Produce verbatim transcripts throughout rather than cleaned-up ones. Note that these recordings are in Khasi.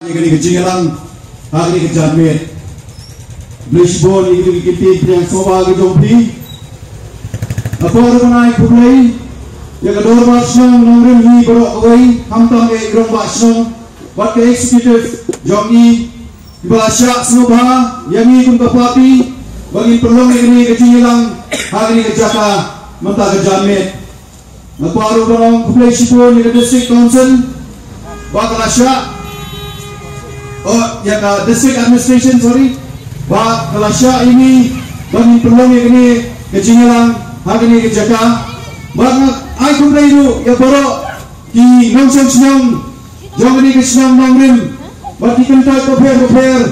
Kane ka jingïalang ha kane ka janmiet. Khublei shibun ïa kito ki kyntien pdiang sngewbha ka jong phi. Nga kwah ruh ban ai khublei ïa ka dorbar shnong Nongrim hi baroh kawei, khamtam ïa i rangbah shnong bad ka executive jong i, kiba la shah sngewbha ïa ngi kum ka party ba ngin pynlong ïa kane ka jingïalang ha kane ka jaka mynta ka janmiet. Nga kwah ruh ban ong khublei shibun ïa ka District Council ba ka la shah, oh, ïa ka District Administration, sorry, ba ka la shah ïa ngi ban pynlong ïa kane ka jingïalang ha kane ka jaka. Bad nga ai khublei ruh ïa baroh ki nongshong shnong jong kane ka shnong Nongrim bad ki kynthei bapher bapher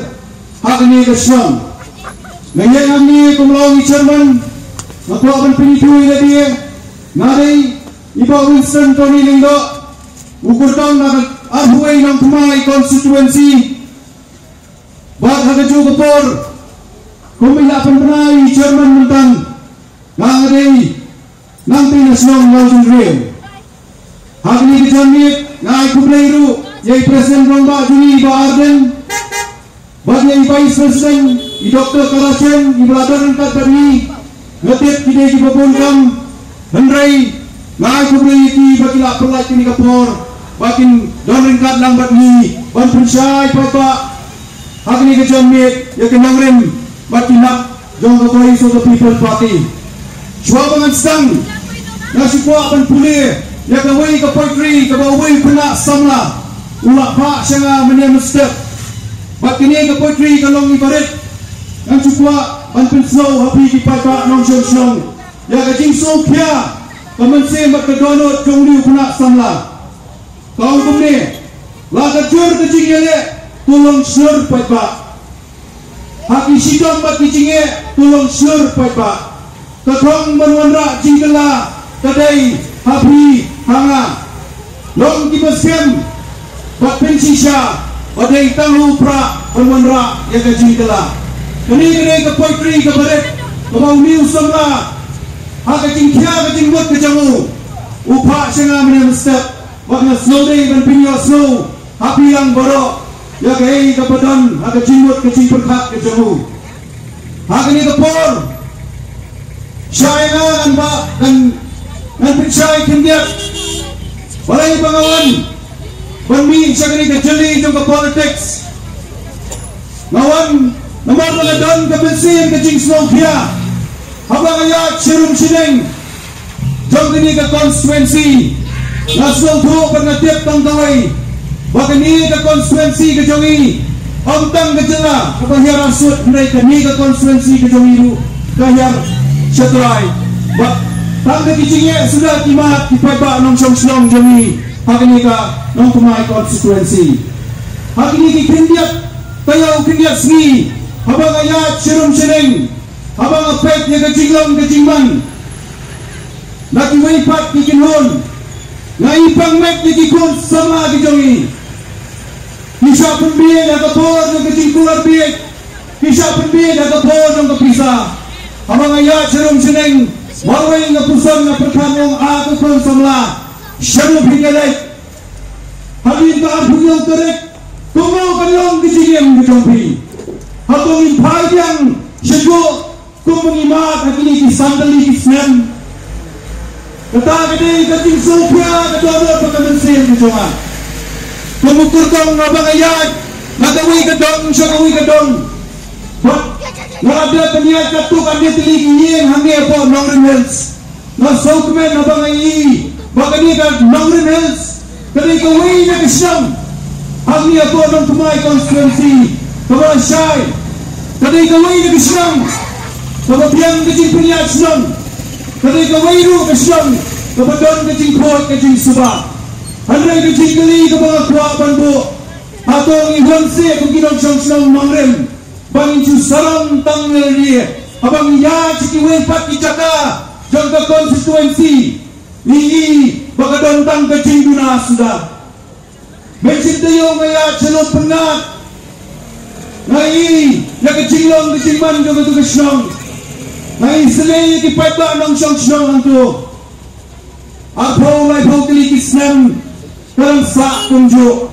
ha kane ka shnong. Nga ïeng hangne kum u long i chairman, nga kwah ban pynithuh ïa lade. Nga dei i Bah Winston Tony Lyngdoh, u kyrtong na ka arphew wei Nongthymmai constituency. Bad ha kajuh ka por, kum i la pynbna i chairman mynta, nga dei nangtei na shnong Nongjngriem. Ha kane ka janmiet nga ai khublei ruh ïa i President Rangbah jong ngi i Bah Ardent, bad ïa i Vice President i Doctor Karachen, iba la don ryngkat bad ngi. Nga tip ki dei kiba bun kam, hynrei nga ai khublei ïa ki ba ki la pynlait kane ka por ba kin don ryngkat lang bad ngi ban pynshai paidbah ha kane ka janmiet ïa ka Nongrim bad ki nap jong ka Voice of the People Party. Shuwa ba ngan sdang, nga shu kwah ban pule ïa kawei ka poetry kaba uwei u khynnah samla u la phah sha nga mynne mynstep. Bad kane ka poetry ka long iba rit. Ngan shu kwah ban pynsngew ha phi ki paidbah nongshong shnong ïa ka jingsngewkhia, ka mynsiem bad ka dohnud jong une u khynnah samla. Ka ong kumne: La ka jur ka jingïaleh, to long shlur paidbah. Ha ki shitom bad ki jingeh, to long shlur paidbah. Ka thong ban wanrah jingkylla ka dei ha phi ha nga. Long kiba skhem bad pynshisha ba dei tang ha u prah ban wanrah ïa ka jingkylla. Kane ka dei ka poetry kaba rit kaba une u samla, ha ka jingkhia ka jingmut ka jong u, u phah sha nga mynne mynstep. Bad nga sngewdei ban pynïohsngew ha phi lang baroh ïa kaei kaba don ha ka jingmut ka jingpyrkhat ka jong u. Ha kane ka por, shai nga ngan ba, ngan, ngan pynshai khyndiat balei ba nga wan ban mih sha kane ka jylli jong ka politics. Nga wan namar ba nga don ka mynsiem ka jingsngewkhia. Haba nga ïaid sharum shaneng jong kane ka constituency, nga sngewthuh bad nga tip tang kawei ba kane ka constituency ka jong i, ym tang ka jylla kaba hiar arsut, hynrei kane ka constituency ka jong i ruh ka hiar shatrai. Bad tang da ki jingeh suda ki mad ki paidbah nongshong shnong jong i ha kane ka Nongthymmai constituency. Ha kine ki khyndiat taïew khyndiat sngi, haba nga ïaid sharum shaneng, haba nga peit ïa ka jinglong ka jingman na kiwei pat ki kynhun, nga i pang met ïa ki khun samla ki jong i. Ki shah pynbiej ha ka por jong ka jingkular biej, ki shah pynbiej ha ka por jong ka pisa. Haba nga ïaid sharum shaneng, marwei nga puson nga pyrkhat, nga ong, a ka khun samla, sharum phi ka leit. Hadien ka arphew hynñiew tarik, kumno kan long ka jingim ka jong phi? Hato ngin phai biang sha juh kum ba ngi mad ha kine ki san tylli ki snem? Kata ka dei ka jingsngewkhia ka dohnud bad ka mynsiem ka jong nga. Kum u kyrtong, haba nga ïaid na kawei ka dong sha kawei ka dong, bad nga la dep ban ïaid katto katne tylli ki ïing hangne hapoh Nongrim Hills. Nga sngewkmen haba nga ïohi ba kane ka Nongrim Hills ka dei kawei na ka shnong hangne hapoh Nongthymmai constituency kaba la shai. Ka dei kawei na ka shnong kaba biang ka jingpynïaid shnong. Ka dei kawei ruh ka shnong kaba don ka jingkhuid ka jingsuba. Hynrei ka jingkylli kaba nga kwah ban buh, hato ngi hun seh kum ki nongshong shnong Nongrim ba ngin shu sarong tang lynti haba ngi ïaid sha kiwei pat ki jaka jong ka constituency, ngi ïohi ba ka don tang ka jingduna suda? Mynsiem taïew nga ïaid sha Lum Pyngngad, nga ïohi ïa ka jinglong ka jingman jong katu ka shnong. Nga ïohi sylli ïa ki paidbah nongshong shnong hangto. Arphew laiphew tylli ki snem ka dang sah kumjuh.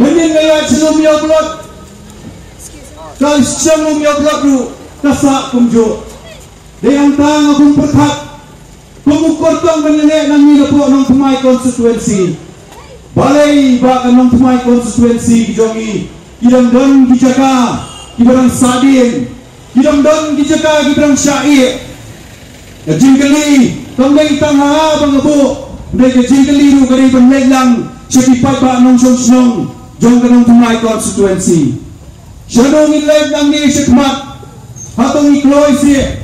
Hynnin nga ïa shlum ïa u Blot. Ka shlum ïa u Blot ruh ka sah kumjuh. Dei hangta nga kum pyrkhat, kum u kyrtong ban ïaleh nangne hapoh Nongthymmai constituency. Balei ba ka Nongthymmai constituency ka jong ngi ki dang don ki jaka kiba dang sahdien, ki dang don ki jaka kiba dang shah ïeh. Ka jingkylli kam dei tang ha ba nga buh, hynrei ka jingkylli ruh ka dei ban leit lang sha ki paidbah nongshong shnong jong ka Nongthymmai constituency. Shano ngin leit nangne shakhmat? Hato ngi kloi seh?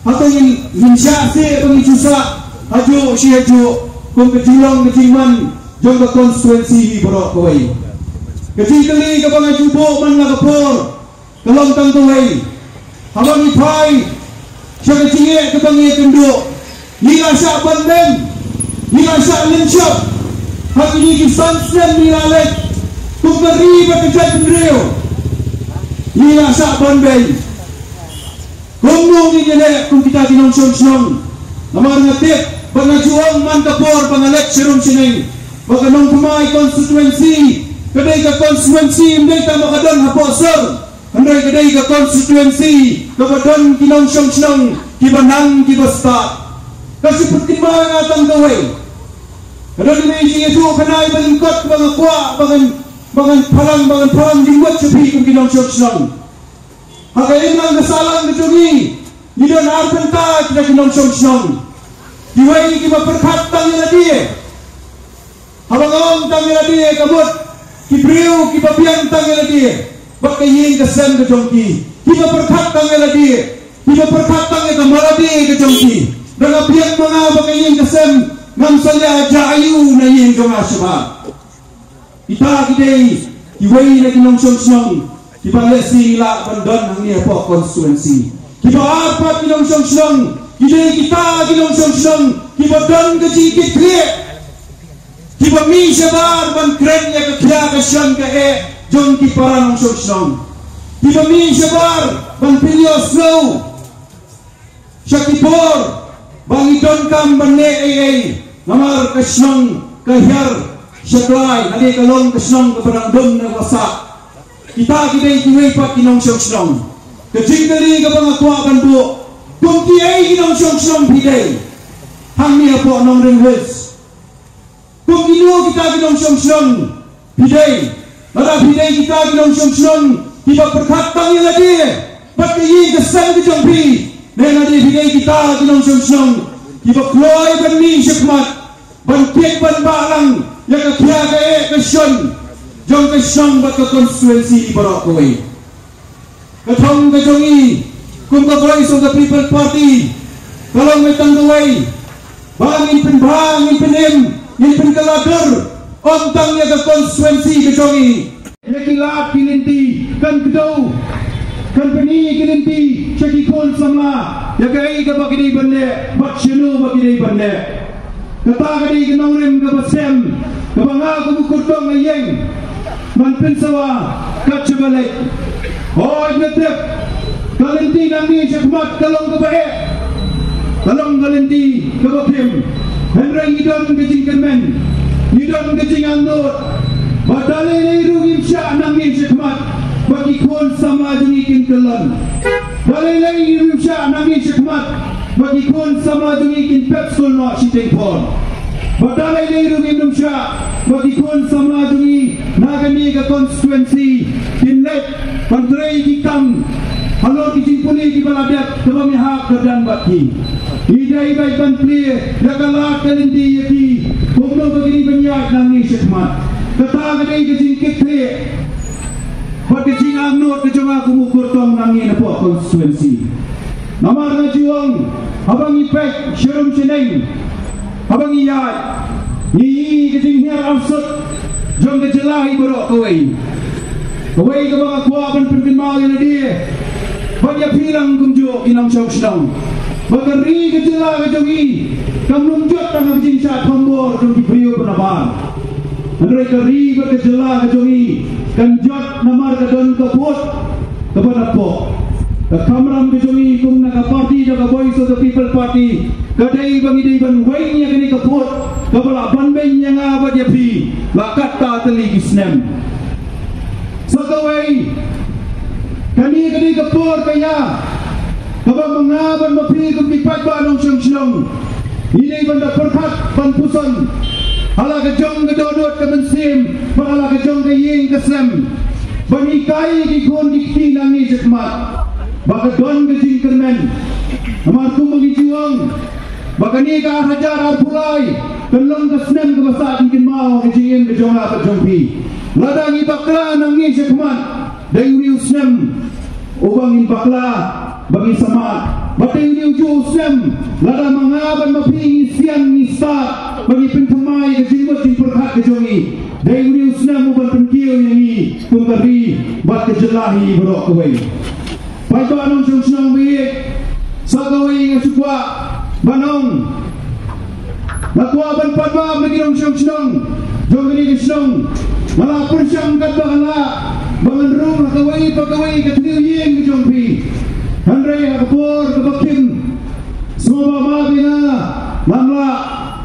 Hato ngin, ngin shah seh ba ngi ju sah hajuh shi hajuh kum ka jinglong ka jingman jong ka constituency hi baroh kawei? Ka jingkylli kaba nga ju buh man la ka por ka long tang kawei. Haba ngi phai sha ka jingeh kaba ngi ïakynduh, ngi la shah ban beiñ, ngi la shah lynshop ha kine ki san snem ngi la leit kum ka ri bad ka jaitbynriew. Ngi la shah ban beiñ. Kumno ngin ïaleh kum kita ki nongshong shnong? Namar nga tip bad nga ju ong man ka por ba nga leit sharum shaneng ba ka Nongthymmai constituency ka dei ka constituency ym dei tang ba ka don hapoh sor, hynrei ka dei ka constituency kaba don ki nongshong shnong kiba nang kiba stad. Ka shu pynkynmaw ïa nga tang kawei. Ka don kine ki jingïathuhkhana ba lyngkot ba nga kwah ba ngan, ba ngan phalang, ba ngan phalang jingmut sha phi kum ki nongshong shnong. Ha ka imlang ka sahlang ka jong ngi, ngi don ar bynta kita ki nongshong shnong. Kiwei kiba pyrkhat tang ïa lade. Haba nga ong tang ïa lade ka mut ki briew kiba biang tang ïa lade bad ka ïing ka sem ka jong ki. Kiba pyrkhat tang ïa lade, kiba pyrkhat tang ïa ka mar lade ka jong ki. Da nga biang ma nga bad ka ïing ka sem, ngam salia jia aïu na ïing jong nga shabar. Kita ki dei kiwei na ki nongshong shnong kiba lehse ngi lah ban don hangne hapoh constituency. Kiba ar pat ki nongshong shnong ki dei kita ki nongshong shnong kiba don ka jingkitkhlieh, kiba mih shabar ban kren ïa ka khia ka shon ka eh jong ki para nongshong shnong, kiba mih shabar ban pynïohsngew sha ki bor ba ngi donkam ban leh ei ei, namar ka shnong ka hiar sha Klai, lane ka long ka shnong kaba dang dum na ka sah. Kita ki dei kiwei pat ki nongshong shnong. Ka jingkylli kaba nga kwah ban buh, kum kiei ki nongshong shnong phi dei hangne hapoh Nongrim Hills? Kum kino kita ki nongshong shnong phi dei? Lada phi dei kita ki nongshong shnong kiba pyrkhat tang ïa lade bad ka ïing ka sem ka jong phi, ne lada phi dei kita ki nongshong shnong kiba kloi ban mih shakhmat ban kit ban bah lang ïa ka khia ka eh ka shon jong ka shnong bad ka constituency baroh kawei? Ka thong ka jong ngi kum ka Voice of the People Party ka long tang kawei, ba ngin pynbha, ngin pynim, ngin pynkylla dur ym tang ïa ka constituency ka jong ngi. Ïa ki lad ki lynti kan kdew, kan pyni ki lynti sha ki khun samla ïa kaei kaba ki dei ban leh bad shano ba ki dei ban leh. Kata ka dei ka nongrim kaba sem kaba nga kum u kyrtong nga ïeng ban pynsawa kat shaba leit. Hooid, nga tip ka lynti nangne shakhmat ka long kaba eh, ka long ka lynti kaba khim. Hynrei ngi don ka jingkyrmen, ngi don ka jingangnud ba da lei lei ruh ngim shah nangne shakhmat ba ki khun samla jong ngi kin kyllon. Da lei lei ngim shah nangne shakhmat ba ki khun samla jong ngi kin pep skul noh shiteng por. Ba da lei lei ruh ngim shah ba ki khun samla jong ngi na kane ka constituency kin leit ban trei ki kam halor ki jingpule kiba la dep, kaba me hap ka dang bad ki. Ngi dei beit ban plie ïa ka lad ka lynti ïa ki kumno ba ki dei ban ïaid nangne shakhmat. Kata ka dei ka jingkitkhlieh bad ka jingangnud ka jong nga kum u kyrtong nangne napoh constituency. Namar nga ju ong, haba ngi peit sharum shaneng, haba ngi ïaid, ngi ïohi ka jinghiar arsut jong ka jylla hi baroh kawei. Kawei kaba nga kwah ban pynkynmaw ïa lade bad ïa phi lang kumjuh ki nongshong shnong, ba ka ri ka jylla ka jong ngi kam long jot tang ha ka jingshah thombor jong ki briew ba nabar. Hynrei ka ri bad ka jylla ka jong ngi kan jot namar ka don ka vote kaba napoh. Ka kamram ka jong ngi kum na ka party jong ka Voice of the People Party ka dei ba ngi dei ban weng ïa kane ka vote kaba la ban beiñ ïa nga bad ïa phi la katta tylli ki snem. Sa kawei, kane ka dei ka por ka ïa kaba ma nga bad ma phi kum ki paidbah nongshong shnong, ngi dei ban da pyrkhat ban puson ha la ka jong ka dohnud ka mynsiem bad ha la ka jong ka ïing ka sem, ban hikai ïa ki khun ki kti nangne shakhmat ba ka don ka jingkyrmen. Namar kumba ngi ju ong ba kane ka ar hajar arphew lai kan long ka snem kaba sah jingkynmaw ha ka jingim ka jong nga bad jong phi. Lada ngi bakla nangne shakhmat, dei une u snem uba ngin bakla ba ngin samad. Bad dei une ujuh u snem, lada ma nga bad ma phi ngi sian ngi stad ba ngi pynthymmai ka jingmut jingpyrkhat ka jong ngi, dei une u snem uban pynkiew ïa ngi kum ka ri bad ka jylla hi baroh kawei. Paidbah nongshong shnong ba ïeit, sa kawei nga shu kwah ban ong, nga kwah ban pat map na ki nongshong shnong jong kane ka shnong. Nga la pyrshang katba nga lah ba ngan rung ha kawei pa kawei ka tnat ïing ka jong phi. Hynrei ha ka por kaba khim, sngewbha map ïa nga, ngam lah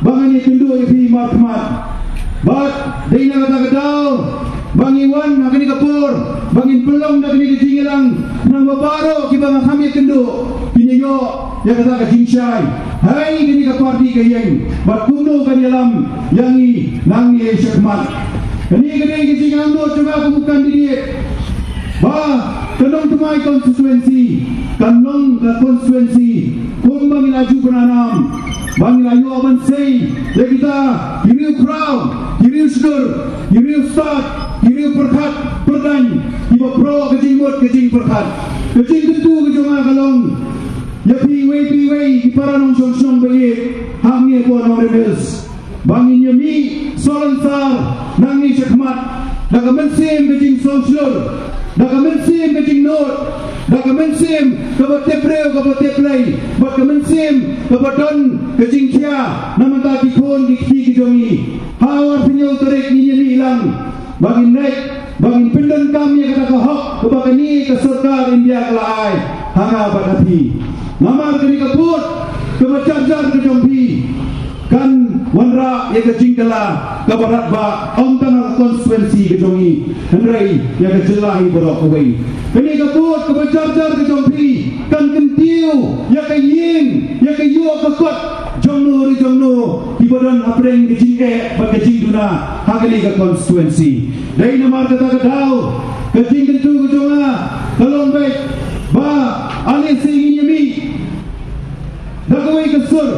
ba ngan ïakynduh ïa phi markhmat. Bad dei na kata ka daw ba ngi wan ha kane ka por ba ngin pynlong da kane ka jingïalang, khnang ba baroh kiba nga kham ïakynduh kin ïoh ïa kata ka jingshai ha kane ka party ka ïeng bad kumno kan ïalam ïa ngi nangne shakhmat. Kane ka dei ka jingangnud jong nga kum u candidate ba ka Nongthymmai constituency kan long ka constituency kumba ngi la ju pynanam, ba ngi la ïoh ban sei ïa kita ki riew khraw, ki riew shkor, ki riew stad, ki riew pyrkhat pyrdaiñ, kiba proh ka jingmut ka jingpyrkhat. Ka jingkyntu ka jong nga ka long ïa phi iwei pa iwei ki para nongshong shnong ba ïeit hangne hapoh Nongrim Hills, ba ngin ïa mih salonsar nangne shakhmat da ka mynsiem ka jingsngewshlur, da ka mynsiem ka jingnud, da ka mynsiem kaba tip briew kaba tip Blei, bad ka mynsiem kaba don ka jingkhia na bynta ki khun ki kti ki jong ngi. Ha u arphew hynñiew tarik ngin ïa mih lang ba ngin leit, ba ngin pyndonkam ïa kata ka hok kaba kane ka sorkar India ka la ai ha nga bad ha phi. Namar kane ka vote kaba jar jar ka jong phi kan wanrah ïa ka jingkylla kaba radbah, ym tang ha ka constituency ka jong ngi, hynrei ïa ka jylla hi baroh kawei. Kane ka vote kaba jar jar ka jong phi kan kyntiew ïa ka ïing, ïa ka ïoh ka kot jong no re jong no kiba don hapdeng ka jingeh bad ka jingduna ha kane ka constituency. Dei namar kata ka daw ka jingkyntu ka jong nga ka long beit ba ale shisien ngin ïa mih da kawei ka sur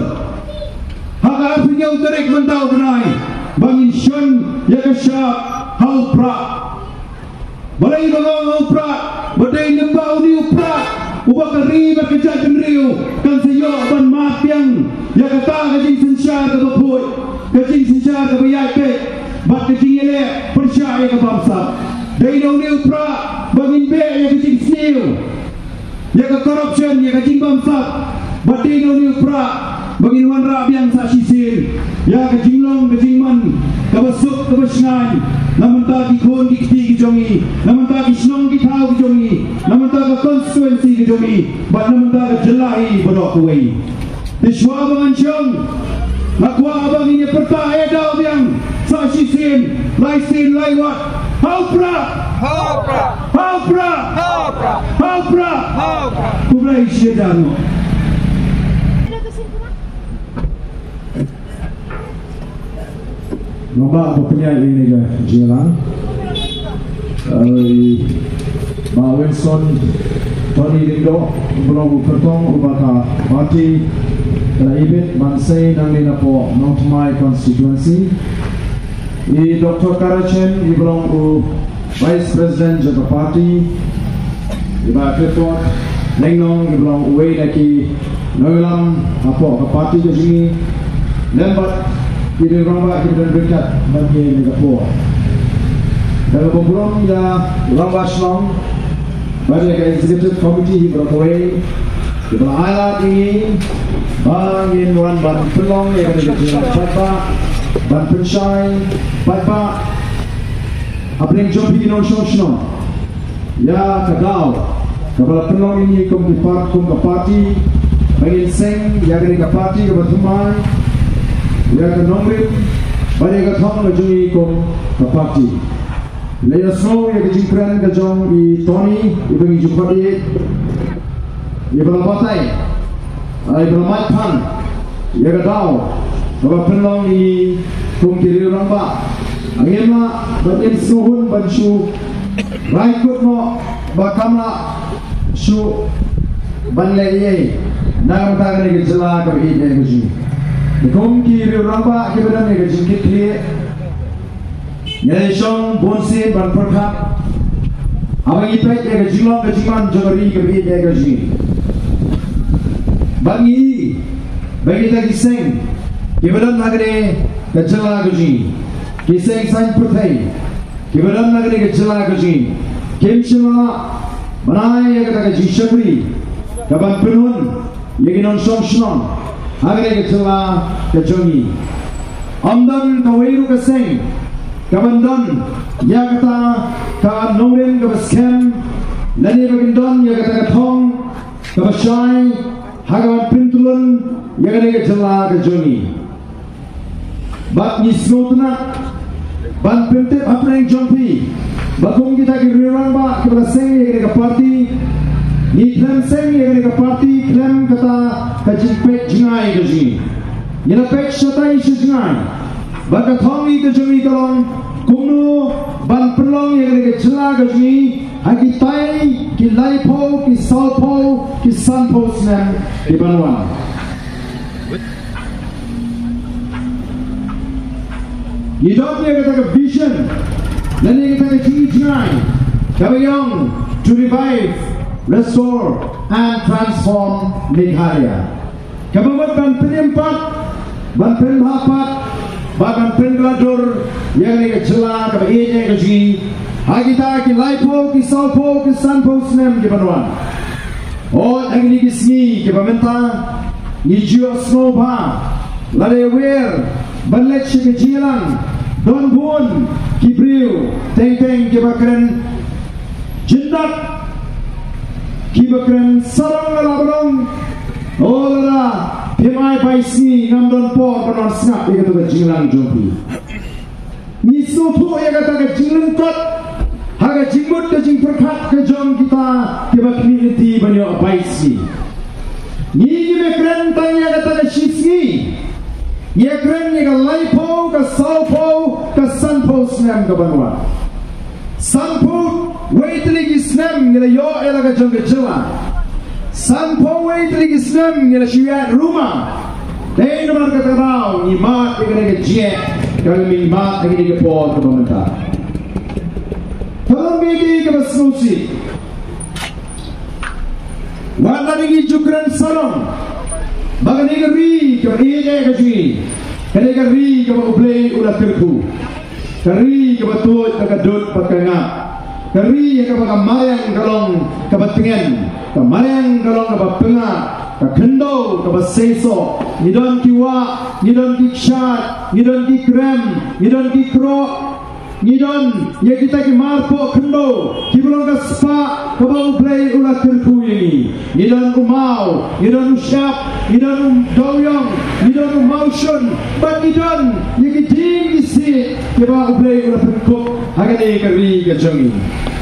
ha ka arphew hynñiew tarik mynta u bnai ba ngin shon ïa ka shap ha u prah. Balei ba nga ong ha u prah? Ba dei lyngba une u prah uba ka ri bad ka jaitbynriew kan sa ïoh ban mad biang ïa kata ka jingsynshar kaba khuid, ka jingsynshar kaba ïaid beit bad ka jingïaleh pyrshah ïa ka bamsap. Dei na une u prah ba ngin beh ïa ka jingsniew, ïa ka corruption, ïa ka jingbamsap. Bad dei na une u prah ba ngin wanrah biang sa shisien ïa ka jinglong ka jingman kaba suk kaba shngaiñ na bynta ki khun ki kti ki jong ngi, na bynta ki shnong ki thaw ki jong ngi, na bynta ka constituency ka jong ngi, bad na bynta ka jylla hi baroh kawei. Te shuwa ba ngan shong, nga kwah ba ngin ïa pyrta eh daw biang sa shisien, lai sien lai wat. Ha u prah! Ha u prah! Ha u prah! Ha u prah! Ha u prah! Ha u prah! Khublei shibun. Nongba ba pynïaid ïa kane ka jingïalang. Eh, Bah Wilson Tony Lyngdoh, uba long u kyrtong uba ka party ka la ibit ban sei nangne napoh Nongthymmai constituency. I Doctor Karachen, i ba long u Vice President jong ka party, i Bah Clifford Lyngnong, i ba long uwei na ki nongïalam hapoh ka party ka jong ngi, lem bad ki rangbah ki ba don ryngkat bad ngi ha kane ka por. Da kaba burom ïa u Rangbah Shnong bad ïa ka Executive Committee hi baroh kawei, kiba la ai lad ïa ngi ba ngin wan ban pynlong ïa kane ka jingïalang paidbah, ban pynshai paidbah hapdeng jong phi ki nongshong shnong ïa ka daw kaba la pynlong ïa ngi kum ki part, kum ka party, ba ngin seng ïa kane ka party kaba thymmai ïa ka nongrim bad ïa ka thong ka jong ngi kum ka party. Lei la sngew ïa ka jingkren ka jong i Tony, i ba ngi ju khot ïa, i ba la batai, i ba la mad phan ïa ka daw kaba pynlong ïa ngi kum ki riew rangbah. Ngim lah ban im sngewhun ban shu rai kut noh ba kam lah shuh ban leh ei ei na ka bynta kane ka jylla kaba ïeit ïa ka jong ngi. Kum ki riew rangbah kiba don ïa ka jingkitkhlieh, ngi la shong bun sien ban pyrkhat haba ngi peit ïa ka jinglong ka jingman jong ka ri kaba ïeit ïa ka jong ngi. Bad ngi i ba kita ki seng kiba don ha kane ka jylla ka jong ngi, ki seng saiñ pyrthei kiba don ha kane ka jylla ka jong ngi, kim shym la ban ai ïa kata ka jingshakri kaban pynhun ïa ki nongshong shnong ha kane ka jylla ka jong ngi. Ym don kawei ruh ka seng kaban don ïa kata ka nongrim kaba skhem lane ba kin don ïa kata ka thong kaba shai ha kaban pyntlun ïa kane ka jylla ka jong ngi. Bad ngi sngewtynnat ban pyntip hapdeng jong phi ba kum kita ki riew rangbah kiba la seng ïa kane ka party, ngi khlem seng ïa kane ka party khlem kata ka jingpeit jngai ka jong ngi. Ngi la peit shatai sha jngai ba ka thong ngi ka jong ngi ka long kumno ban pynlong ïa kane ka jylla ka jong ngi ha kitai ki laiphew, ki sawphew, ki sanphew snem kiban wan. Ngi don ïa kata ka vision lane ïa kata ka jingïohi jngai kaba ïong to revive, restore and transform Meghalaya. Kaba mut ban pynïeng pat, ban pynbha pat bad ban pynkylla dur ïa kane ka jylla kaba ïeit ïa ka jong ngi ha kita ki laiphew, ki sawphew, ki sanphew snem kiban wan. Hooid, ha kine ki sngi kiba mynta ngi ju ïohsngew ba lada wer ban leit sha ka jingïalang don bun ki briew teng teng kiba kren jyndat, kiba kren sarong la ba long. O lada phim ai bai sngi ngam don por ban wan sngap ïa kato ka jingïalang jong phi. Ngi sngewthuh ïa kata ka jinglyngkot ha ka jingmut ka jingpyrkhat ka jong kita kiba khmih lynti ban ïoh bai sngi. Ngi ngim ïakren tang ïa kata ka shi sngi, ngi ïakren ïa ka laiphew, ka sawphew, ka sanphew snem kaban wan. Sanphew wei tylli ki snem ngi la ïoh ïa la ka jong ka jylla. Sanphew wei tylli ki snem ngi la shu ïaid ruma. Dei namar kata ka daw ngi mad ïa kane ka jingeh kaba ngi mad ïa kane ka por kaba mynta. Ka long kaei kaba sngewsih. Wat la ngi ju kren sarong ba kane ka ri kaba ïeit ïa ka jong ngi, kane ka ri kaba U Blei u la kyrkhu. Ka ri kaba tuid bad ka dud bad ka ngap. Ka ri kaba ka mariang ka long kaba tngen, ka mariang ka long kaba pyngngad, ka khyndew kaba seisoh. Ngi don ki wah, ngi don ki kshaid, ngi don ki krem, ngi don ki kroh, ngi don ïa kita ki marpoh khyndew kiba long ka spah kaba U Blei u la kyrkhu ïa ngi. Ngi don u maw, ngi don u shap, ngi don u dewiong, ngi don u mawshun, bad ngi don ïa ki dieng ki siej kiba U Blei u la pynkup ha kane ka ri ka jong ngi.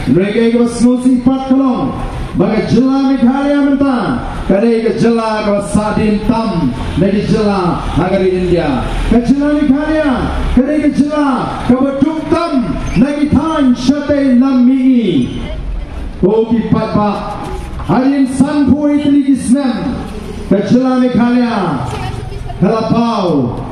Hynrei kaei kaba sngewsih pat ka long ba ka jylla Meghalaya mynta ka dei ka jylla kaba sahdien tam na ki jylla ha ka ri India. Ka jylla Meghalaya ka dei ka jylla kaba duk tam na ki thaiñ shatei lam mihngi. Ko ki paidbah, hadien sanphew wei tylli ki snem ka jylla Meghalaya ka la paw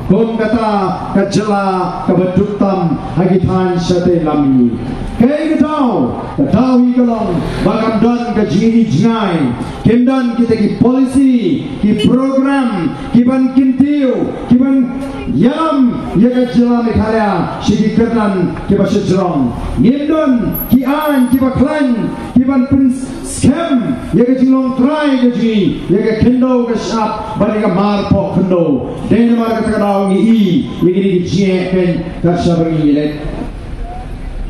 kum kata ka jylla kaba duk tam ha ki thaiñ shatei lam mihngi. Kaei ka daw? Ka daw hi ka long ba kam don ka jingïohi jngai, kim don kita ki policy, ki program kiban kyntiew, kiban ïalam ïa ka jylla Meghalaya sha ki kyrdan kiba shajrong. Ngim don ki aiñ kiba khlaiñ kiban pynskhem ïa ka jinglong trai ka jong ngi, ïa ka khyndew ka shyiap bad ïa ka marpoh khyndew. Dei namar kata ka daw ngi i ïa kine ki jingeh keiñ kat shaba ngi leit.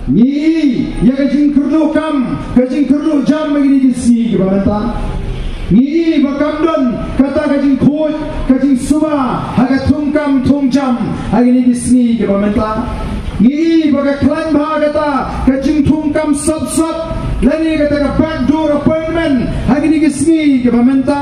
Ngi i ïa ka jingkyrduh kam, ka jingkyrduh jam ha kine ki sngi kiba mynta. Ngi i ba kam don kata ka jingkhuid, ka jingsuba ha ka thungkam thungjam ha kine ki sngi kiba mynta. Ngi i ba ka khlaiñ bha kata ka jingthung kam sop sop lane kata ka backdoor appointment ha kine ki sngi kiba mynta.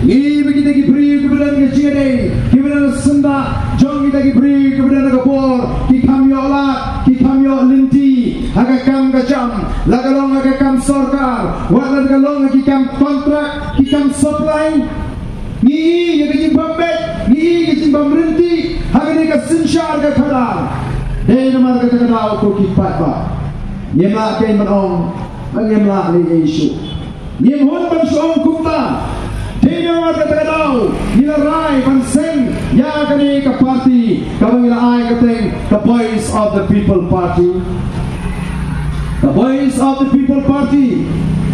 Ngi i ba kita ki briew kiba don ka jingïadei, kiba don ka syndah jong kita ki briew kiba don ka bor, ki kham ïoh lad, ki kham ïoh lynti ha ka kam ka jam, la ka long ha ka kam sorkar, wat la ka long ha ki kam kontrak, ki kam supply. Ngi i ïa ka jingbym beit, ngi i ïa ka jingbym rynti ha kane ka synshar ka khadar. Dei namar kata ka daw ko ki paidbah, ngim lah kein ban ong ba ngim lah leh ei shuh. Ngim hun ban shu ong kumta. Dei namar kata ka daw ngi la rai ban seng ïa kane ka party kaba ngi la ai ka kyrteng ka Voice of the People Party. The Voice of the People Party.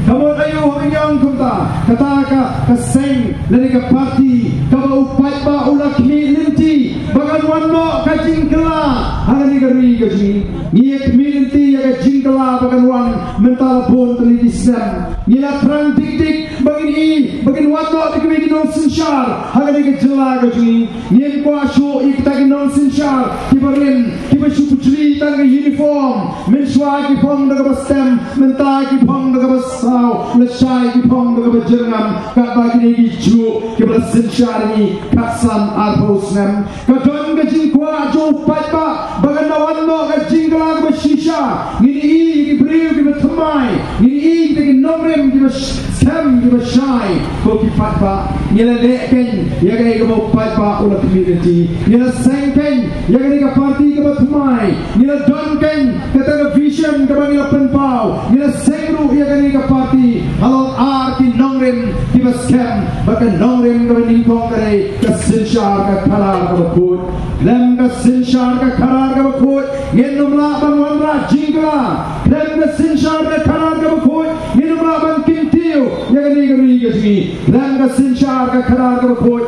Ka mut aïu haba ngi ong kumta? Kata ka, ka seng lane ka party kaba u paidbah u la khmih lynti ba kan wan noh ka jingkylla ha kane ka ri ka jong ngi. Ngi ïa khmih lynti ïa ka jingkylla ba kan wan mynta la bun tylli ki snem. Ngi la thrang dik dik ba ngin i ba kin wan noh da kiwei ki nongsynshar ha kane ka jylla ka jong ngi. Ngim kwah shuh ïa kita ki nongsynshar kiba rim, kiba shu pynjli tang ka uniform. Mynshuwa ki phong da kaba stem, mynta ki phong da kaba saw, lashai ki phong da kaba jyrngam. Katba kine ki juh kiba la synshar ïa ngi khatsan arphew snem. Ka don ka jingkwah jong u paidbah ba kan wan noh ka jingkylla kaba shisha. Ngin i ïa ki briew kiba thymmai, ngin i ïa ki nongrim kiba sh-, skhem kiba shai. Ko ki paidbah, ngi la leh kein ïa kaei kaba u paidbah u la khmih lynti. Ngi la seng kein ïa kane ka party kaba thymmai. Ngi la don kein kata ka vision kaba ngi la pynpaw. Ngi la seng ruh ïa kane ka party halor ar ki nongrim kiba skhem, bad ka nongrim kaba nyngkong ka dei ka synshar ka khadar kaba khuid. Khlem ka synshar ka khadar kaba khuid ngin ym lah ban wanrah jingkylla. Khlem ka synshar ka khadar kaba khuid ngin ym lah ban kyntiew ïa kane ka ri ka jong ngi. Khlem ka synshar ka khadar kaba khuid